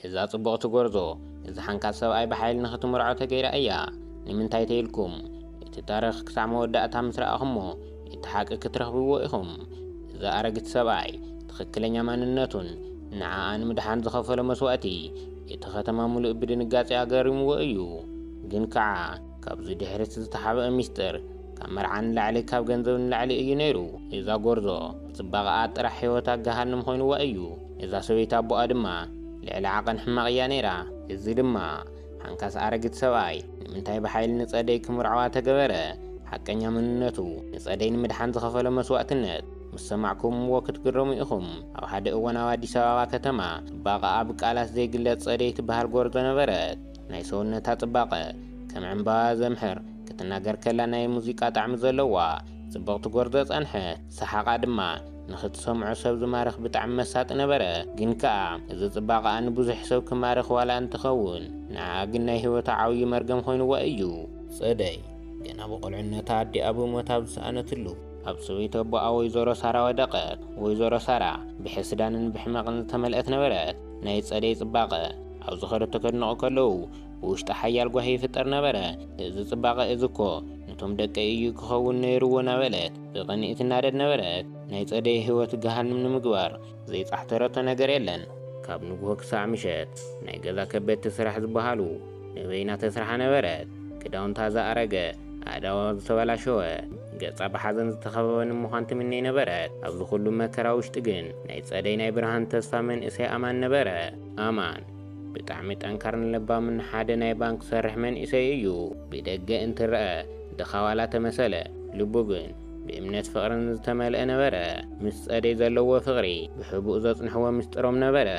እዛ ጽቡቕቲ ጎርዞ፣ እዚ ሓንካስ ሰብኣይ ብሓይሊ ንኽትምርዖ ተገይራ እያ። ንምንታይ ተይልኩም? እቲ ታሪኽ ክሳዕ መወዳእታ ምስ ረኣኹሞ፣ እቲ ሓቂ ክትረኽብዎ ኢኹም። እዚ ኣረጊት ሰብኣይ፣ ትኽክለኛ ማንነቱን ንዓኣ ንምድሓን ዝኸፈሎ መስዋእቲ፣ እቲ ከተማ ምሉእ ብድንጋጼ ኣገሪምዎ እዩ። ግን ከኣ፣ ካብዚ ድሕሪት ዝተሓብአ ሚስጥር፣ ካብ መርዓ ንላዕሊ፣ ካብ ገንዘብ ንላዕሊ እዩ ነይሩ። እዛ ጎርዞ፣ ጽባቐኣ ጥራሕ ህይወታ ገሃንም ኮይንዋ እዩ። እዛ ሰበይቲ ኣቦኣ ድማ፣ ልዕሊ ዓቐን ሕማቕ እያ ነይራ። እዚ ድማ፣ ሓንካስ ኣረጊት ሰብኣይ፣ ንምንታይ ብሓይሊ ንጸደይ ክምርዓዋ ተገበረ? ሓቀኛ መንነቱ፣ ንጸደይ ንምድሓን ዝኸፈሎ መስዋእትነት፣ ምስ ሰማዕኩምዎ ክትግረሙ ኢኹም። ኣብ ሓደ እዋን ኣብ ኣዲስ ኣበባ ከተማ፣ ጽባቐኣ ብቃላት ዘይግለጽ ጸደይ ትበሃል ጎርዞ ነበረት። ናይ ሰውነታ ጽባቐ፣ ከም ዕምባባ ዘምሕር፣ ክትናገር ከላ ናይ ሙዚቃ ጣዕሚ ዘለዋ፣ ጽብቕቲ ጎርዞ ጸንሐት። ሰሓቓ ድማ፣ ንኽትሰምዖ ሰብ ዝማርኽ ብጣዕሚ መሳጢ ነበረ። ግን ከኣ፣ እዚ ጽባቐኣ ንብዙሕ ሰብ ክማርኽ ዋላ እንተኸውን፣ ንዓኣ ግን ናይ ህይወታ ዓብዪ መርገም ኮይንዋ እዩ። ጸደይ፣ ገና ብቑልዕነታ ኣዲኣ ብሞት ኣብ ዝሰኣነትሉ፣ ኣብ ሰበይቲ ኣቦኣ ወይዘሮ ሳራ ወደቐት። ወይዘሮ ሳራ፣ ብሕስዳንን ብሕመቕን ዝተመልአት ነበረት። ናይ ጸደይ ጽባቐ፣ ኣብ ዝኸደቶ ከድንቑ ከለዉ፣ ብውሽጣ ሓያል ጓሂ ይፍጠር ነበረ። እዚ ጽባቐ እዚ እኮ፣ ነቶም ደቀይ እዩ ክኸውን ነይርዎ እናበለት፣ ብቕንኢ ትናደድ ነበረት። ናይ ጸደይ ህይወት ገሃንም ንምግባር፣ ዘይጻሕተረቶ ነገር የለን። ካብ ንግሆ ክሳዕ ምሸት፣ ናይ ገዛ ከበድቲ ስራሕ ዝበሃሉ፣ ንበይና ተስርሓ ነበረት። ክዳውንታ ዝኣረገ፣ ኣእዳዋ ዝተበላሸወ፣ ገጻ ብሓዘን ዝተኸበበ ንምዃን ትምነይ ነበረት። ኣብዚ ኩሉ መከራ ውሽጢ ግን፣ ናይ ጸደይ ናይ ብርሃን ተስፋ መንእሰይ ኣማን ነበረ። ኣማን፣ ብጣዕሚ ጠንካርን ለባምን ሓደ ናይ ባንክ ሰርሕ መንእሰይ እዩ። ብደገ እንትረአ፣ ድኻ ዋላ ተመሰለ፣ ልቡ ግን ብእምነት ፍቕርን ዝተመልአ ነበረ። ምስ ጸደይ ዘለዎ ፍቕሪ፣ ብሕቡእ ዘጽንሕዎ ምስጢሮም ነበረ።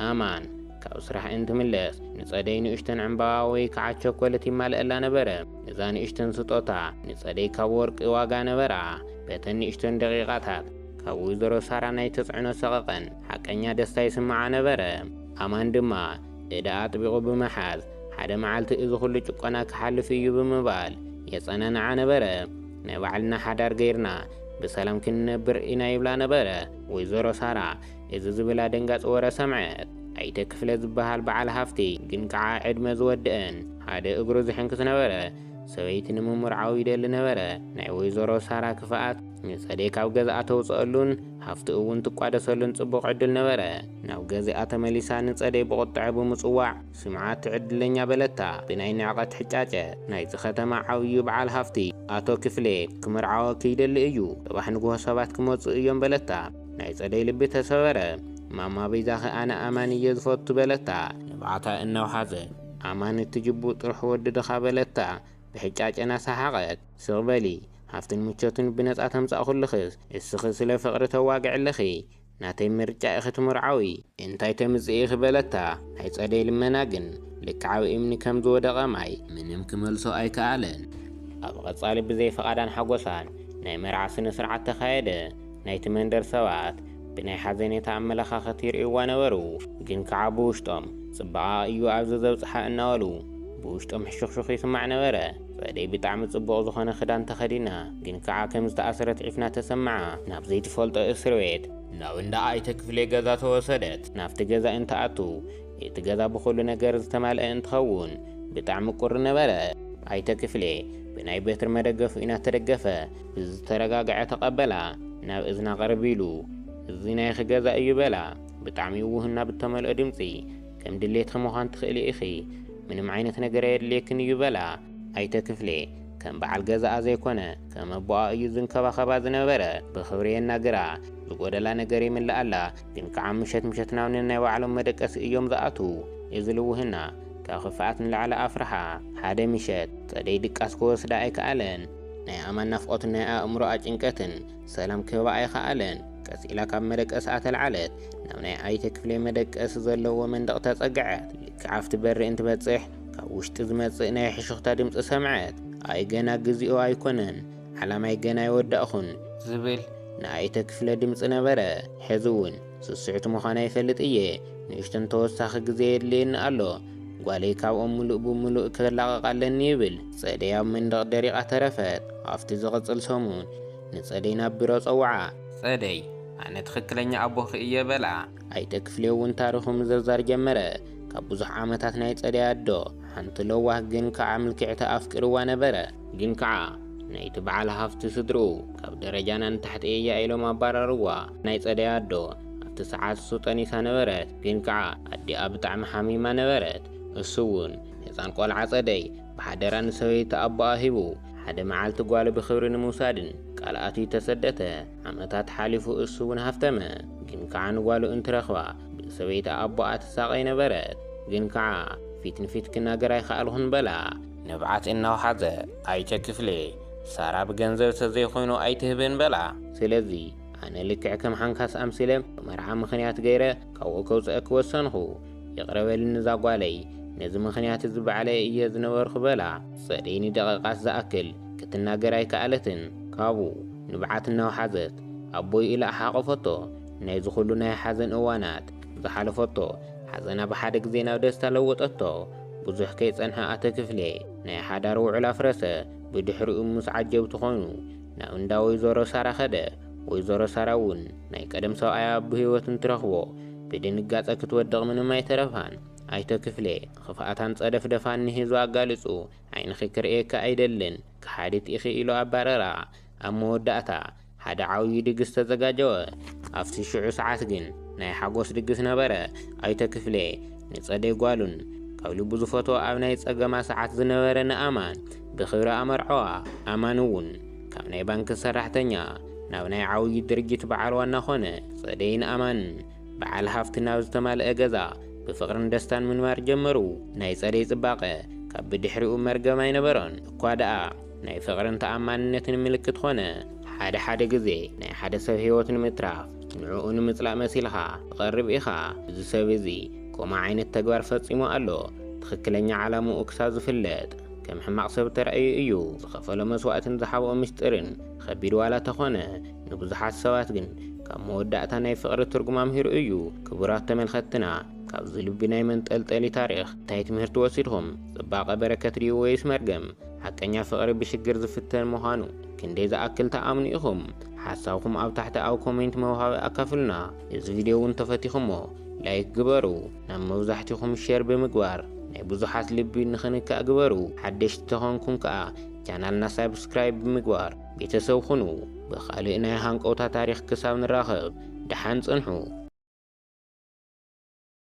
ኣማን፣ ካብ ስራሕ እንትምለስ፣ ንጸደይ ንእሽተን ዕምባባ ወይ ከዓ ቸኮለት ይማልአላ ነበረ። እዛ ንእሽተን ስጦታ፣ ንጸደይ ካብ ወርቂ ዋጋ ነበራ። በተን ንእሽተን ደቂቓታት፣ ካብ ወይዘሮ ሳራ ናይ ተጽዕኖ ሰቐቐን፣ ሓቀኛ ደስታ ይስምዓ ነበረ። ኣማን ድማ፣ እዳ ኣጥቢቑ ብምሓዝ፣ ሓደ መዓልቲ እዚ ኩሉ ጭቆና ክሓልፍ እዩ ብምባል፣ የጸናንዓ ነበረ። ናይ ባዕልና ሓዳር ገይርና፣ ብሰላም ክንነብር ኢና ይብላ ነበረ። ወይዘሮ ሳራ፣ እዚ ዝብል ኣደንጋጺ ወረ ሰምዐት። ኣይተ ክፍለ ዝበሃል በዓል ሃፍቲ፣ ግን ከዓ ዕድመ ዝወደአን፣ ሓደ እግሩ ዝሕንክስ ነበረ። ሰበይቲ ንምምርዓው ይደሊ ነበረ። ናይ ወይዘሮ ሳራ ክፍኣት፣ ንጸደይ ካብ ገዛኣ ተውጽኣሉን፣ ሃፍቲ እውን ትቋደሰሉን ጽቡቕ ዕድል ነበረ። ናብ ገዛኣ ተመሊሳ ንጸደይ ብቑጥዐ ብምጽዋዕ፣ ስምዓት ዕድለኛ በለታ። ብናይ ንዕቐት ሕጫጨ፣ ናይዚ ከተማ ዓብዩ በዓል ሃፍቲ፣ ኣቶ ክፍሌ፣ ክምርዓወኪ ይደሊ እዩ። ጽባሕ ንግሆ ሰባት ክመጹ እዮም በለታ። ናይ ጸደይ ልቢ ተሰበረ። ማማ በይዛኺ ኣነ ኣማን እየ ዝፈቱ በለታ። ንብዓታ እናውሓዘ፣ ኣማን እቲ ጅቡእ ጥርሑ ወዲ ድኻ በለታ። ብሕጫጨ እናሰሓቐት፣ ስቕ በሊ፣ ሃፍትን ምቾትን ብነጻ ተምጻእኩልኽስ፣ እስኺ ስለ ፍቕሪ ተዋግዒ ኣለኺ። ናተይ ምርጫ ኢኺ ትምርዓዊ። እንታይ ተምጽኢ ኢኺ በለታ። ናይ ጸደይ ልመና ግን ልክዓዊ እምኒ ከም ዝወደቐ ማይ ምንም ክመልሶ ኣይከኣለን። ኣብ ቐጻሊ ብዘይ ፍቓዳን ሓጎሳን ናይ መርዓ ስነ ስርዓት ተኻየደ። ናይቲ መንደር ሰባት ብናይ ሓዘኔታ ኣመለኻኸት ይርእይዋ ነበሩ። ግን ከዓ ብውሽጦም ጽባቐ እዩ ኣብዚ ዘብጽሓ እናበሉ ብውሽጦም ሕሹኽሹኽ ይስማዕ ነበረ። ጸደይ ብጣዕሚ ጽቡቕ ዝኾነ ክዳን ተኸዲና፣ ግን ከዓ ከም ዝተኣሰረት ዒፍና ተሰምዓ። ናብ ዘይትፈልጦ እስር ቤት፣ ናብ እንዳ ኣይተ ክፍሌ ገዛ ተወሰደት። ናብቲ ገዛ እንትኣቱ፣ እቲ ገዛ ብኹሉ ነገር ዝተማልአ እንትኸውን፣ ብጣዕሚ ቁሪ ነበረ። ኣይተ ክፍሌ ብናይ በትሪ መደገፉ እናተደገፈ፣ ብዝተረጋግዐ ተቐበላ። ናብ እዝና ቅርብ ኢሉ፣ "እዚ ናይኺ ገዛ እዩ" በላ። ብጣዕሚ ውህና ብተመልኦ ድምፂ፣ "ከም ድሌትኺ ምዃን ትኽእሊ ኢኺ፣ ምንም ዓይነት ነገር ኣየድልየክን እዩ" በላ። ኣይተ ክፍሌ ከም በዓል ገዛኣ ዘይኮነ፣ ከም ኣቦኣ እዩ ዝንከባኸባ ዝነበረ። ብኽብሪ የናግራ፣ ዝጎደላ ነገር ይምልኣላ። ግን ከዓ ምሸት ምሸት ናብ ነናይ ባዕሎም መደቀሲ እዮም ዝኣትዉ። እዚ ልውህና ካብ ክፍኣት ንላዕሊ ኣፍርሓ። ሓደ ምሸት ጸደይ ድቃስ ክወስዳ ኣይከኣለን። ናይ ኣማን ናፍቖትን ናይ ኣእምሮኣ ጭንቀትን ሰላም ክህባ ኣይከኣለን። ቀስ ኢላ ካብ መደቀስኣ ተልዓለት። ናብ ናይ ኣይተ ክፍሌ መደቀሲ ዘለዎ መንደቕ ተጸግዐት። ልክዕ ኣብቲ በሪ እንትበጽሕ፣ ካብ ውሽጢ ዝመጽእ ናይ ሕሹኽታ ድምጺ ሰምዐት። "ኣይ ገና ግዚኡ ኣይኮነን፣ ዓላማይ ገና ኣይወዳእኹን" ዝብል ናይ ኣይተ ክፍለ ድምጺ ነበረ። ሕዚ እውን ስስዕቲ ምዃና ይፈልጥ እየ። ንእሽተን ተወሳኺ ግዜ የድልየኒ ኣሎ። ጓለይ ካብኦም ምሉእ ብምሉእ ክላቐቕ ኣለኒ ይብል። ጸደይ ኣብ መንደቕ ደሪቓ ተረፈት። ኣብቲ ዝቕጽል ሰሙን ንጸደይ ናብ ቢሮ ጸውዓ። "ጸደይ፣ ኣነ ትኽክለኛ ኣቦኺ እየ" በላ። ኣይተ ክፍሌ እውን ታሪኹ ምዝርዛር ጀመረ። ካብ ብዙሕ ዓመታት ናይ ጸደይ ኣዶ ሓንቲ ለዋህ ግን ከዓ ምልክዕቲ ኣፍቅርዋ ነበረ። ግን ከዓ ናይቲ በዓል ሃፍቲ ስድርኡ ካብ ደረጃና ንታሕቲ እያ ኢሎም ኣባረርዋ። ናይ ጸደይ ኣዶ ኣብቲ ሰዓት እሱ ጠኒሳ ነበረት። ግን ከዓ ኣዲኣ ብጣዕሚ ሓሚማ ነበረት። እሱ እውን ህፃን ቆልዓ ጸደይ ብሓደራ ንሰበይቲ ኣቦኣ ሂቡ ሓደ መዓልቲ ጓሉ ብኽብሪ ንምውሳድን ቃል ኣትዩ ተሰደተ። ዓመታት ሓሊፉ እሱ እውን ሃፍተመ። ግን ከዓ ንጓሉ እንትረኽባ ብሰበይቲ ኣቦኣ ትሳቐይ ነበረት። ግን ከዓ ፊት ንፊት ክናገር ኣይከኣልኹን በላ። ንብዓት እናውሓዘ ኣይተ ክፍሌ ሳራ ብገንዘብ ተዘይኮይኑ ኣይትህብን በላ። ስለዚ ኣነ ልክዕ ከም ሓንካስ ኣምሲለ መርዓ ምኽንያት ገይረ ካብኡ ከውፅአኪ ወሰንኹ። ይቕረ በልኒ እዛ ጓለይ፣ ነዚ ምኽንያት እዚ ባዕለይ እየ ዝነበርኩ በላ። ጸደይ ንደቂቓት ዝኣክል ክትናገር ኣይከኣለትን። ካብኡ ንብዓት እናውሓዘት ኣቦይ ኢላ ሓቆፈቶ። ናይዚ ኩሉ ናይ ሓዘን እዋናት ዝሓለፈቶ ሓዘና ብሓደ ግዜ ናብ ደስታ ለወጠቶ። ብዙሕ ከይጸንሐ ኣቶ ክፍሌ ናይ ሓዳር ውዕል ኣፍረሰ። ብድሕሪኡ ምስ ዓጀብቲ ኮይኑ ናብ እንዳ ወይዘሮ ሳራ ኸደ። ወይዘሮ ሳራ እውን ናይ ቀደም ሰብኣያ ብህይወት እንትረኽቦ ብድንጋጸ ክትወድቕ ምንም ኣይተረፋን። ኣይተ ክፍሌ ክፍኣታን ጸደፍደፋን ንህዝቢ ኣጋሊጹ ዓይንኺ ክርእየካ ኣይደልን፣ ከሓዲት ኢኺ ኢሉ ኣባረራ። ኣብ መወዳእታ ሓደ ዓብዪ ድግስ ተዘጋጀወ። ኣብቲ ሽዑ ሰዓት ግን ናይ ሓጎስ ድግስ ነበረ። ኣይተ ክፍሌ ንጸደይ ጓሉን ካብ ልቡ ዝፈትዎ ኣብ ናይ ጸገማ ሰዓት ዝነበረ ንኣማን ብኽብሪ ኣመርዐዋ። ኣማን እውን ካብ ናይ ባንኪ ሰራሕተኛ ናብ ናይ ዓብዪ ድርጅት በዓል ዋና ኾነ። ጸደይን ኣማንን በዓል ሃፍቲ ናብ ዝተማልአ ገዛ ብፍቕርን ደስታን ምንባር ጀመሩ። ናይ ጸደይ ጽባቐ ካብ ብድሕሪኡ መርገም ኣይነበሮን። እኳ ደኣ ናይ ፍቕርን ተኣማንነትን ምልክት ኾነ። ሓደ ሓደ ግዜ ናይ ሓደ ሰብ ህይወት ንምትራፍ ንዕኡ ንምጽላእ መሲልኻ ትቐርብ ኢኻ። እዚ ሰብ እዚ ከምኡ ዓይነት ተግባር ፈጺሙ ኣሎ። ትኽክለኛ ዓላምኡ ክሳብ ዝፍለጥ ከም ሕማቕ ሰብ ተራእዩ እዩ። ዝኸፈሎ መስዋእትን ዝሓብኦ ምስጢርን ከቢድ ዋላ ተኾነ፣ ንብዙሓት ሰባት ግን ካብ መወዳእታ ናይ ፍቕሪ ትርጉም ኣምሂሩ እዩ። ክቡራት ተመልኸትትና፣ ካብዚ ልቢ ናይ መንጠልጠሊ ታሪኽ እንታይ ትምህርቲ ወሲድኹም? ጽባቐ በረከት ድዩ ወይስ መርገም? ሓቀኛ ፍቕሪ ብሽግር ዝፍተን ምዃኑ ክንደይ ዝኣክል ትኣምኑ ኢኹም? ሓሳብኩም ኣብ ታሕቲ ኣብ ኮሜንት መውሃቢ ኣካፍሉና። እዚ ቪድዮ እውን ተፈቲኹሞ ላይክ ግበሩ፣ ናብ መብዛሕትኹም ሼር ብምግባር ናይ ብዙሓት ልቢ ንኽንካእ ግበሩ። ሓደሽቲ ተኾንኩም ከኣ ቻናልና ሳብስክራይብ ብምግባር ቤተሰብ ኩኑ። ብኻልእ ናይ ሃንቀውታ ታሪኽ ክሳብ ንራኸብ ደሓን ጽንሑ።